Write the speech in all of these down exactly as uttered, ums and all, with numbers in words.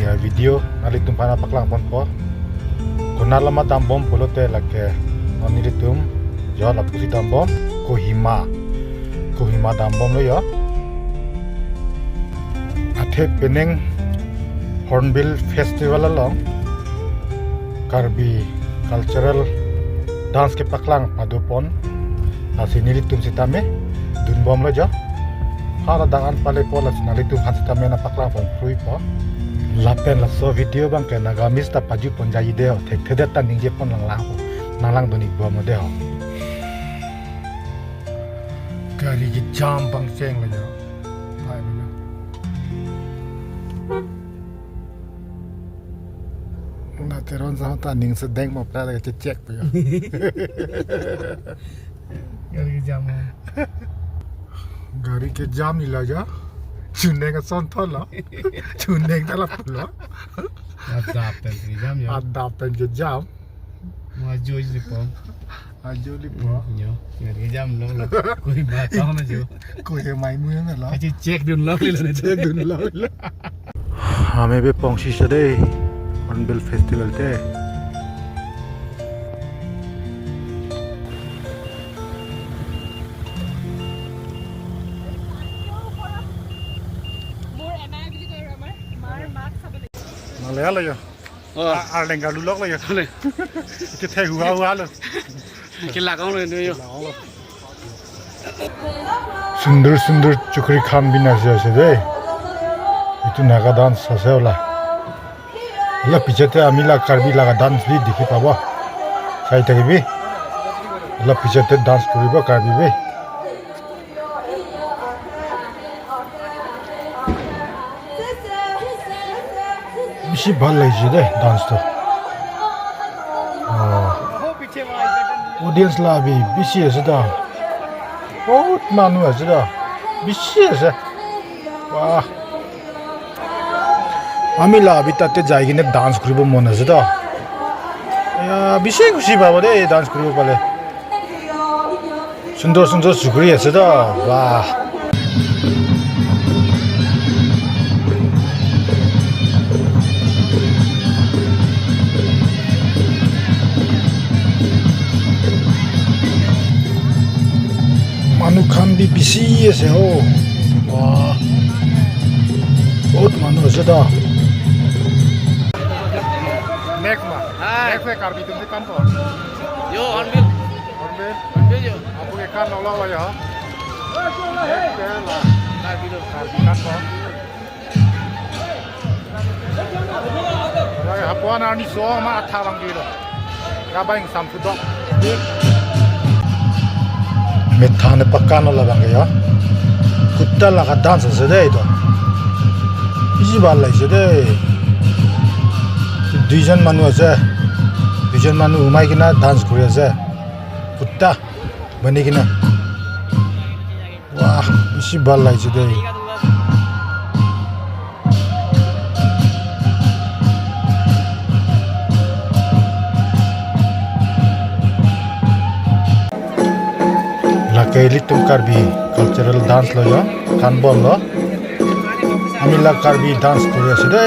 Ya, video nanglitum aphan paklang ponpo. Konat alam dambom pulote lake non nelitum jo lapusi dambom, Kohima. Kohima dambomlo jo. Athe penang Hornbill Festival along Karbi cultural dance kepaklang padopon. Lasi nelitum sitame dunbomlo jo. Hala dang an palepo, lasi nanglitum aphan sitame nangpaklang pon kroi po. Lapen laso video abangke Nagamese ta pajutpon jai de ho. Thekthedet ta ningje pon langlang ho. Nanglang dun-ikbomlo de ho. Gari kejam pangchenglo jo. Pai lo jo. Na Teron sa ta ning sedeng mo pra lagi cek po jo. Gari kejam. Gari kejam ni la jo. Chuneng ason thon lo. Chuneng ta lapulo. Adap pen kejam jo. Adap pen kejam. Mo ajo ji po. Ajo lipo. Yo, gari kejam longlo. Kohima town ajo. Kohima imu ya melo. Aji cek dunlonglo ne. Cek dunlonglo. Hame be pongsi sade Hornbill Festival te. Malayalo jo. Oh. A-, arleng galu loklo jo. Ale. Kethek hua hua lo. Kelak onglo ne jo. Sundur sundur chukri khan bi nasi ase de. Itu Naga dance ase ola. La pichete ami la Karbi la dance bi dikhi pabo. Sai thakibi. La pichete dance koribo Karbi bi. Bishi bhal lagise de dance to. Oh. Audience la bi bishi ase da. Bahut manu ase da. Bishi ase. Wah. Ami la bi tate jai kene dance koribo mon ase da. Ya, bishi khushi pabo de dance koribo pale. Sundor sundor chukri ase da. Wah. Manu khan bi bishi ase ho. Wah. Bahut manu ase da. Next ma. Hai. Next week Karbi atum ke kam ko. Jo, Hornbill. Hornbill. Hornbill jo. Apun ke kan nolak lo ya. Next ke la. Karbi lo. Karbi kan ko. Lagi hapuan arni so ma atha bang kilo. Kabang sam pudok. Methang ne pakan lo labang ya. Kutta laga dance ase de itu. Bishi bhal lagise de. Duijon manu ase. Duijon manu umai kena dance kori ase. Kutta bani kena. Wah, bishi bhal lagise de. Lake ilitum Karbi cultural dance lo ya, kanbom lo. Ami la Karbi dance kori ase de.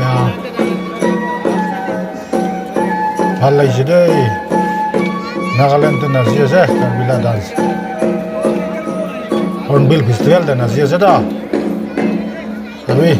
Ya. Bhal lagise de. Nagaland te nasi ase, Karbi la dance. Hornbill Festival te nasi ase da. Karbi.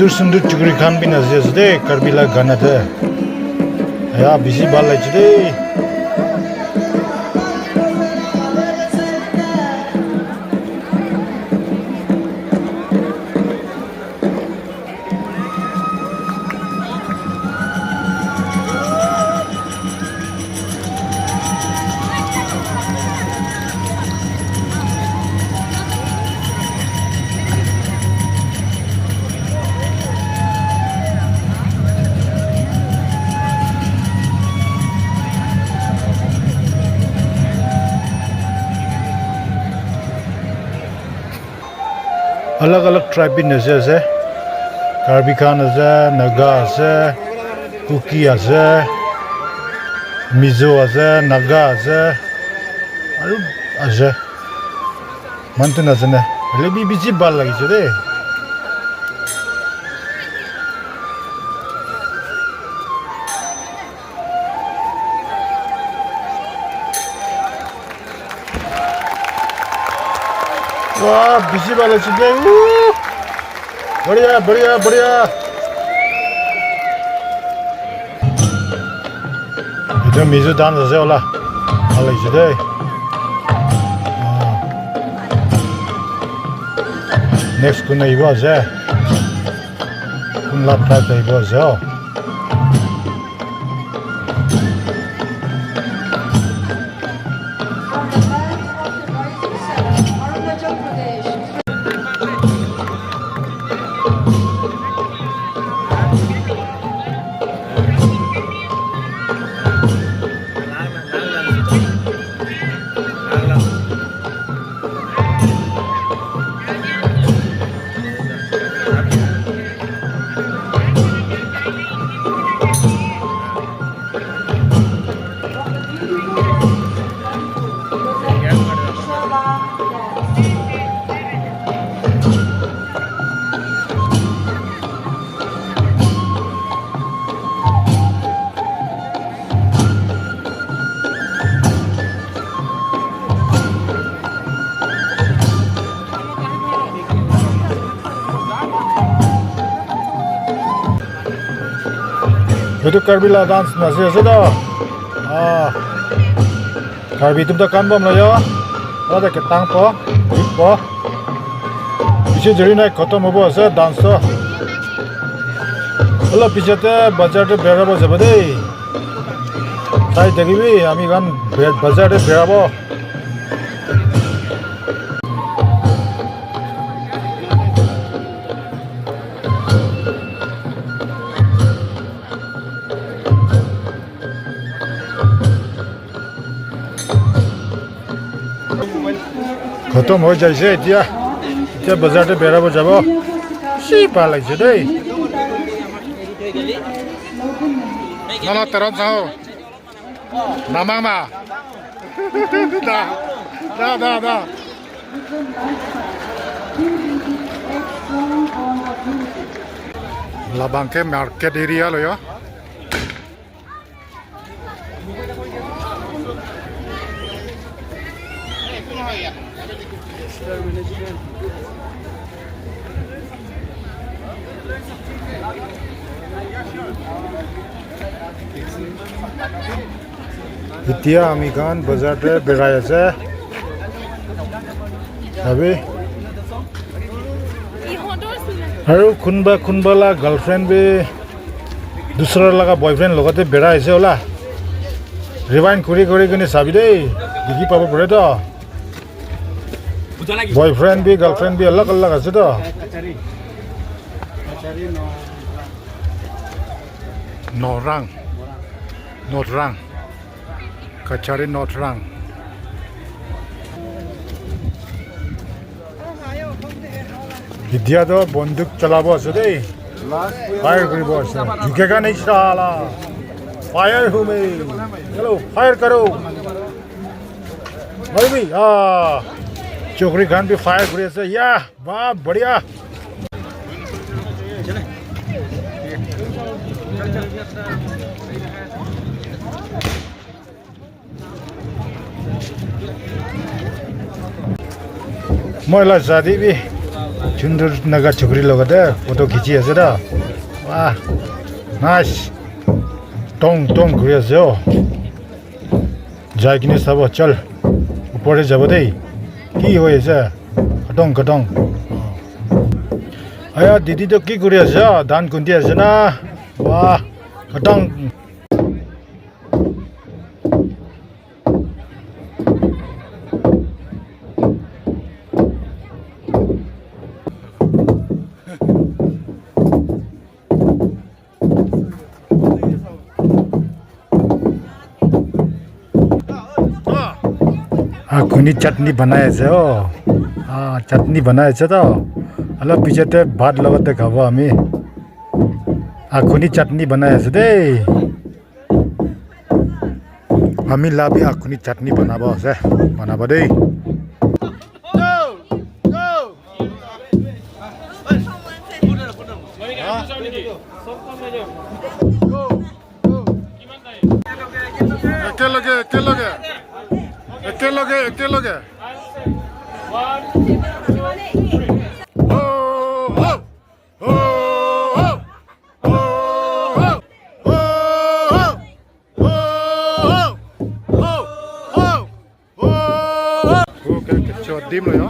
Sundur chukri khan bi nachi ase de, Karbi la gana de. Ya, bishi bhal lagise de. Alag alag tribe bi nachi ase. Karbi khan ase, Naga ase, Kuki ase, Mizo ase, Naga ase, aru ase. Mantun ase ne. Hoilebi bishi bhal lagise de. Wah, bishi bhal lagise de. Uh! Badhiya, badhiya, badhiya. Etu Mizo dance ase ola. Bhal lagise de. Ah. Next kun ahibo ase. Kun la tribe ahibo ase, oh. Etu Karbi la dance nachi ase do. Ah. Karbi atum ta kan bomlo yo. Hala ta ketangpo, ikpo. Bishi deri nai khotom hobo ase dance to. Hala pichete bazar te berabo jabo dei. Sai thekibi, ami khan ber-, bazar te berabo. Khotom hoi jaise etiya. Etiya bazar te berabo jabo. Bishi bhal lagise dei. Nana Teron Saho. Namang ma. Da, da, da, da. Labang ke market area lo yo. Etiya ami khan bazar te berai ase. Abi. Aru kunba kunba la girlfriend bi dusra laga boyfriend logote berai ase ola. Rewind kuri kuri kene sabi dei. Dikhi pabo pore to. Boyfriend bi girlfriend bi alag alag ase to. Norang. Norang. Kachari North Rang. Etiya to bonduk cholabo ase dei. Fire koribo ase. Jhukega nahi sala. Fire ho main. Chalo, fire karo. Mari bhi. Ah. Chokri khan bhi fire kori ase. Yah. Wah, badhiya. Moi la jadi bhi. Chundur Naga chukri logote photo khichi ase da. Wah, nice. Tong tong kuri ase o. Jai kini sabo, chal. Upor te jabo dei. Ki hoi ase? Kadong, kadong. Aya, didi to ki kuri ase? Dhan kundi ase na? Wah, kadong. Akhuni chutney banai ase o. Ah, chutney banai ase to. Hala pichete bhat logote khabo ami. Akhuni chutney banai ase dei. Ami labi akhuni chutney banabo ase. Banabo dei. একেলগে, একেলগে। একেলগে, একেলগে। অ, অ, অ, অ, অ, অ। Oh, oh, oh, oh, oh. Okay, okay, sure, dim lo ya.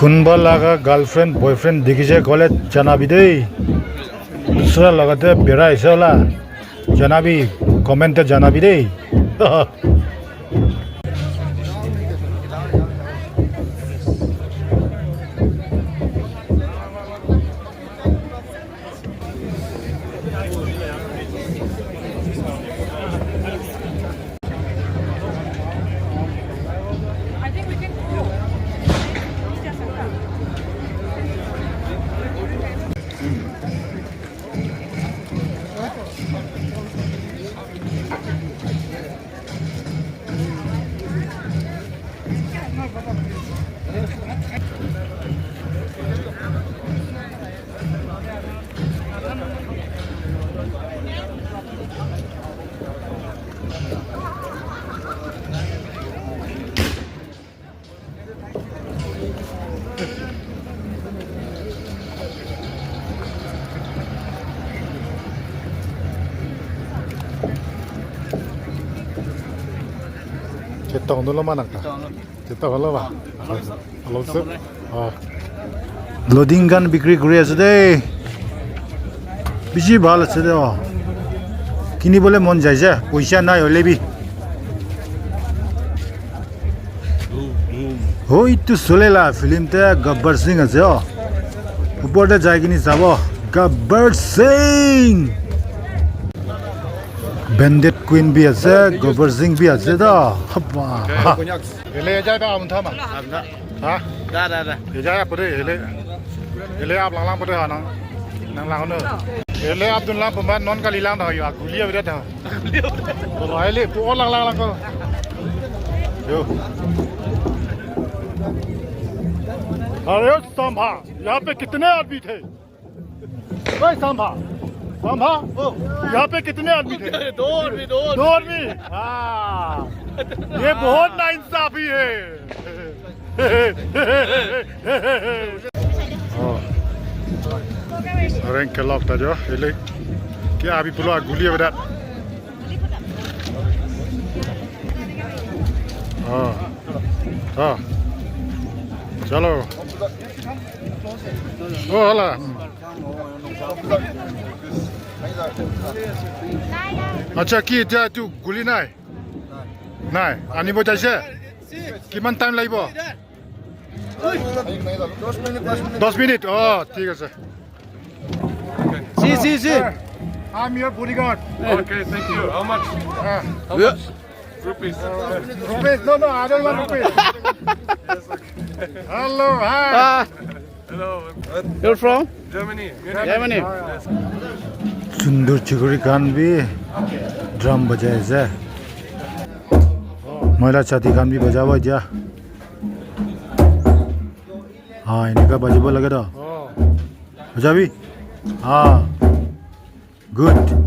Kunba laga girlfriend, boyfriend dikhi je kole janabi dei. Dusra lagate berai se ola. Janabi, comment te janabi dei. Chetong dolo ma nangta. Chetong dolo. Chetong dolo ba. Along se. Ah. Loading gun bikri kuri ase dei. Bishi bhal ase dei o. Kinibole mon jaise, poisa nai hoilebi. Hoi, etu chole la film te Gabbar Singh ase o. Upor te jai kini sabo. Gabbar Singh. Bandit Queen bi ase, Gabbar Singh bi ase to. Haba. Ele jai ba amun thama. Ha? Da, da, da. Ele jai apa dei, ele. Ele ap lang lang apa dei ha nang. Nang lang no. Ele ap dun lang pemban non kali lang da yo, guli avedet da. Bola ele pu lang lang lang ko. Yo. अरे ओ सांभा, यहाँ पे कितने आदमी थे? ओए सांभा, सांभा, ओ, यहाँ पे कितने आदमी थे? दो आदमी, दो आदमी। दो आदमी? हाँ। ये बहुत नाइंसाफी है। Oh. Areng kelok ta jo, ele ke abi pulo guli avedet. Oh. Oh. Chalo. Oh, hala. Acha, ki etia tu guli nai? Nai. Anibo jaise? Kiman time lagibo? দহ মিনিট, দহ মিনিট। দহ মিনিট? অ, ঠিক আছে। Si, si, si. I'm your bodyguard. Okay, thank you. How much? Uh, How much? Rupees. Rupees? No, no, I don't want rupees. Hello, hi. Ah, hello. You're from? Germany. Germany. Sundur chukri khan bhi drum bajai ase. Mohila sathi khan bhi bajabo dia. Ha, eneka bajabo lage to. Oh. Bajabi? Ha. Good.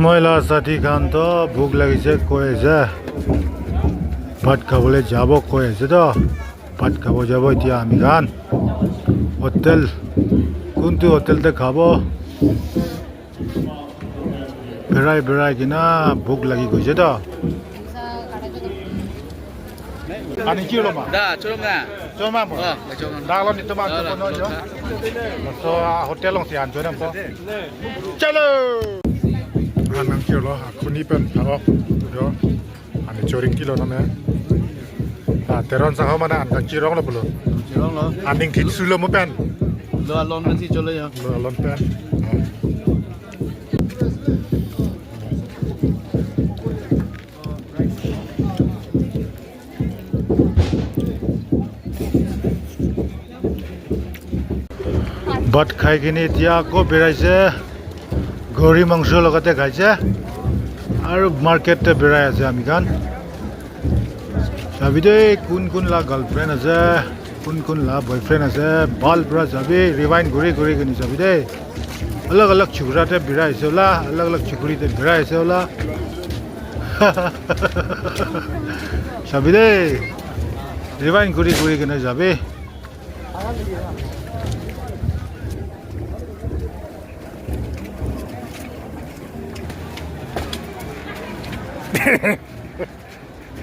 Mohila sathi khan to bhuk lagise koi ase. Bhat khabole jabo koi ase to. Bhat khabo jabo etiya ami khan. Hotel. Kuntu hotel te khabo. Berai berai kena bhuk lagi goise to. Ani cholo ma? Da, cholo ma? Cholo ma mo? Oh, cholo ma. Da lo ni to ma. Oh, to kono jo. So, ah, hotel along si an jo nam to. Chalo. Anang cholo, akuni pen tharo jo. Ani choring kilo name. Ah, Teron saho mana an kachirong lo pulo. Chirong lo. Aning thit sulo mo pen. Lo alon kan si cholo ya. Lo alon pen. Ah. Bhat khai kini etiya ako berai ase, gori mangso logate khai ase, aru market te berai ase ami khan. Sabi de kun kun la girlfriend ase, kun kun la boyfriend ase, bhal pra sabi, rewind guri guri kini sabi de. Alag alag chukra te berai ase ola, alag alag chukri te berai ase ola. Sabi de, rewind guri guri kini sabi.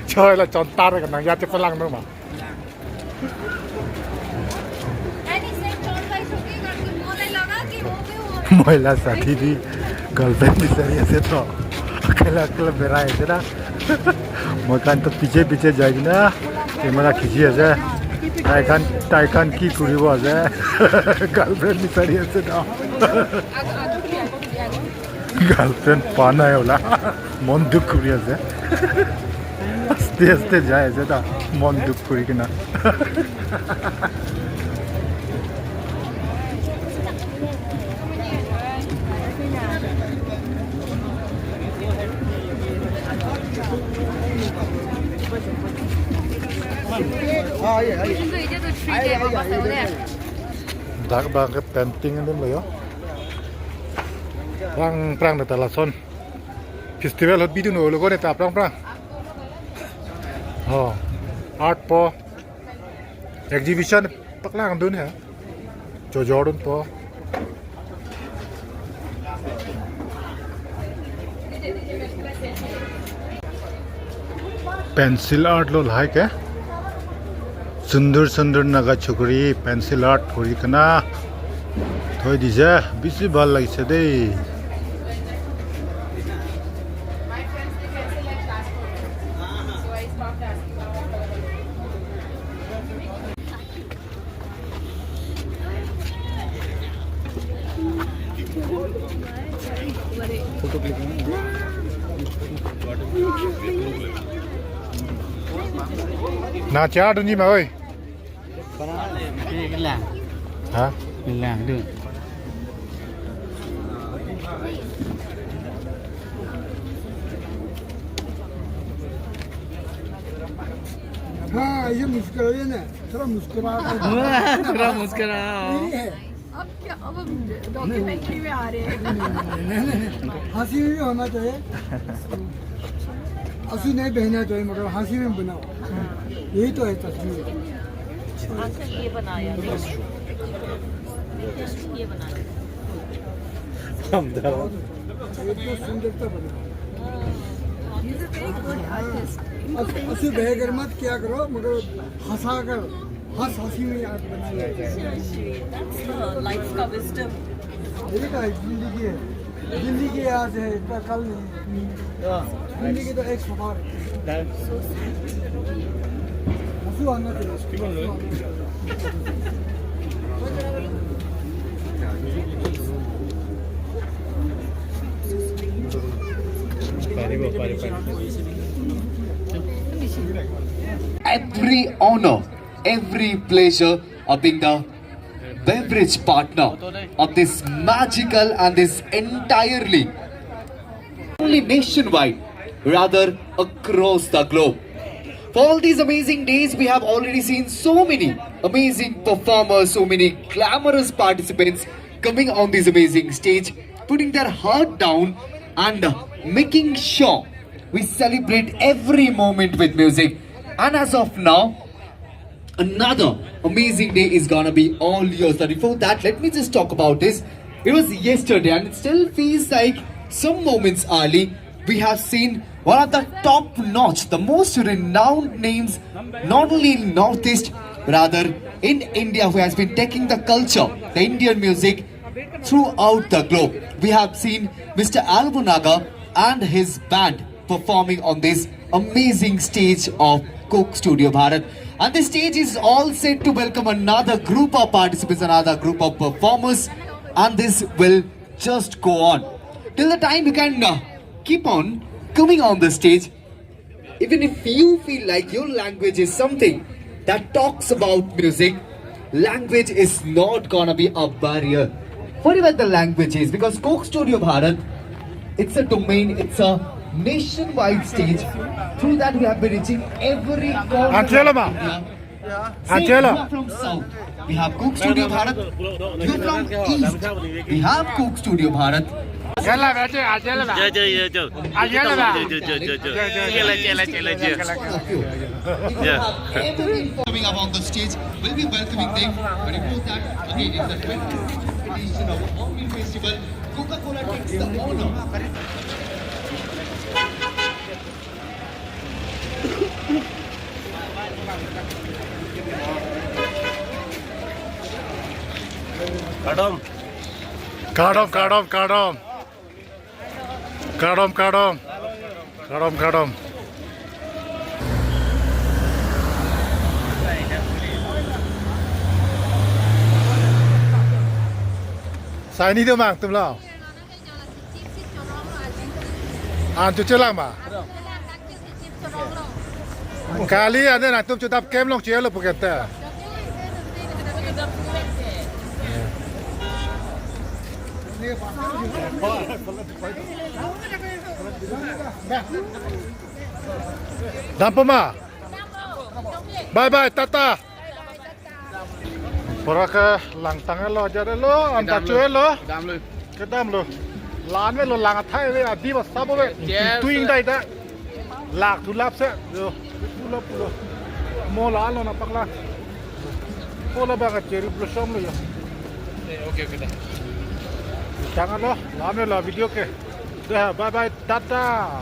Choi la chontar ka nang ya te palang no ma. Mohila sathi di girlfriend bisari ase to. Akela akela berai ase na. Moi khan to piche piche jai na. Camera khichi ase. Tai khan, tai khan ki kuribo ase. Girlfriend bisari ase to. Girlfriend pa nai ola. Mon dukh kuri ase. Aste aste jai ase ta. Mon dukh kuri kena. Dak bang ke painting din lo yo. Prang prang de ta lason. Festival ahut bidun olo ko ne ta prang prang. Oh, art po. Exhibition paklang dun he. Chojor dun po. Pencil art lo lahai ke. Sundur sundur Naga chukri pencil art kuri kena thoi dije, bisi bhal lagise dei. Na cha dunji ma oi. Lang. Ha? Lang tu. हाँ, ये मुस्कुराइए ना, थोड़ा मुस्कुरा कर। थोड़ा मुस्कुराओ। ये है। अब क्या, अब हम डॉक्यूमेंट्री में आ रहे हैं। नहीं, नहीं, नहीं, नहीं, नहीं। हंसी भी होना चाहिए। आंसू नहीं बहना चाहिए, मगर हंसी में बनाओ। यही तो है तस्वीर। अंकल, ये बनाया। बस। ये बना लो। हमदर्द। इतना सुंदरता बना। He's a very good artist. असु, असु बहकर मत क्या करो, मगर हंसा कर, हंस हंसी में याद बनाइए। Sure, sure. That's the life का wisdom. ये का जिंदगी है। जिंदगी आज है, इतना कल नहीं। जिंदगी तो एक सफर। असु आना चाहिए। Every honor, every pleasure of being the beverage partner of this magical and this entirely only nationwide, rather across the globe. For all these amazing days, we have already seen so many amazing performers, so many glamorous participants coming on this amazing stage, putting their heart down and making sure we celebrate every moment with music. And as of now, another amazing day is gonna be all yours. But before that, let me just talk about this. It was yesterday, and it still feels like some moments early. We have seen one of the top notch, the most renowned names, not only in Northeast, rather in India, who has been taking the culture, the Indian music, throughout the globe. We have seen Mister Alvin Naga and his band performing on this amazing stage of Coke Studio Bharat. And the stage is all set to welcome another group of participants, another group of performers, and this will just go on till the time you can uh, keep on coming on the stage. Even if you feel like your language is something that talks about music, language is not gonna be a barrier. Whatever the language is, because Coke Studio Bharat, it's a domain, it's a nationwide stage. Through that, we have been reaching every corner Angela of ma. India. Say, Angela. You are from South. We have Coke Studio Bharat. You are from East. We have Coke Studio Bharat. Angela, bache, Angela. Angela. Angela. Chela, chela, chela, chela. If you have everything coming up on the stage, we'll be welcoming them. But before that, again, it's a twenty-sixth edition of Hornbill Festival. Coca-Cola takes the honor. Kardom. Kardom, kardom, kardom. Kardom, kardom. Kardom, kardom. Saini do mang tum lo. An tu chelang ma. Kali ane nangtum chudap kem long chelo puket ta. Dampo ma. Bye bye, tata. Pura ke langtang lo, ajar lo, anta kedam lo, chue lo. Kedam lo. Kedam lo. Lan ve lo, lang athai ve, adi basa bo ve. Yes, tuing sir. Dai da. Lak thu lap se. Yo. Thu lap lo. Mo la lo na pakla. Ko la ba ka cherry blossom lo yo. Eh, okay, okay, da. Tang lo, lan ve lo video ke. Dah, bye bye, tata.